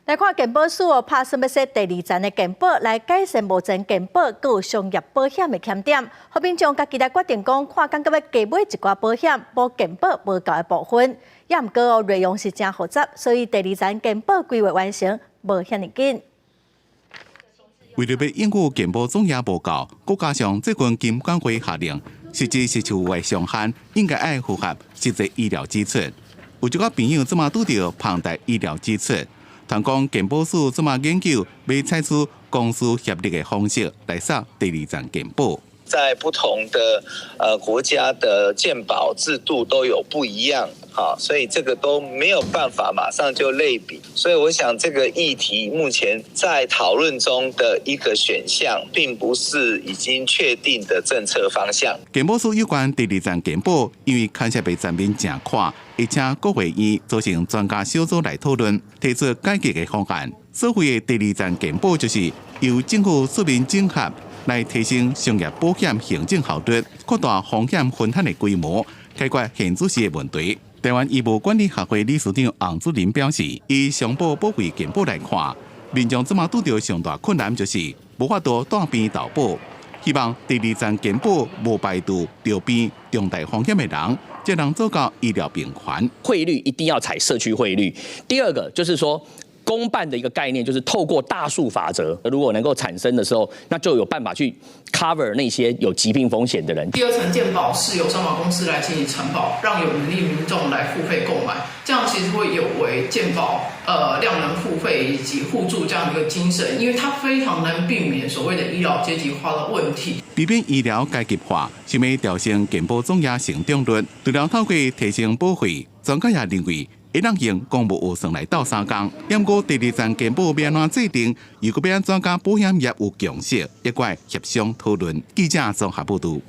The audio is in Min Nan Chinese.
來看健保署哦，拍算欲設第二層的健保來改善目前健保閣有商業保險的欠點，予民眾家己來決定講，看感覺欲加買一寡保險，補健保無夠的部分。也毋過哦，內容是誠複雜，所以第二層健保規劃完成無遐爾緊。為著欲應付健保總額無夠，閣加上最近金管會下令，實際支出的上限應該愛符合實際醫療支出。有一寡朋友這馬拄著龐大醫療支出。傳講健保署這馬研究，欲採取公私協力的方式來設第二層健保。在不同的國家的健保制度都有不一樣，哈，所以這個都沒有辦法馬上就類比。所以我想這個議題目前在討論中的一個選項，並不是已經確定的政策方向。健保署有關第二層健保，因為牽涉的層面誠闊，而且國會院組成專家小組來討論，提出改革的方案。所謂的第二層健保，就是由政府出面整合，來提升商業保險行政效率，擴大風險分擔的規模，解決現主時的問題。台灣醫務管理學會理事長洪主任表示，以商保保費健保來看，民眾這馬拄著上大困難就是無法度帶病投保。希望第二層健保無排除著病重大風險的人，才能做到醫療平權。匯率一定要採社區匯率。第二個就是說，公辦的一個概念就是透過大數法則，如果能夠產生的時候，那就有辦法去 cover 那些有疾病風險的人。第二層健保是由商保公司來進行承保，讓有能力民眾來付費購買，這樣其實會有違健保量能付費以及互助這樣的一個精神，因為它非常難避免所謂的醫療階級化的問題。避免醫療階級化，想欲調升健保總額成長率，除了透過提升保費，專家也認為，會當用公務預算來鬥相共，毋過第二層健保欲按怎制定，如果欲按怎佮保險業有共識，猶閣愛協商討論。記者綜合報導。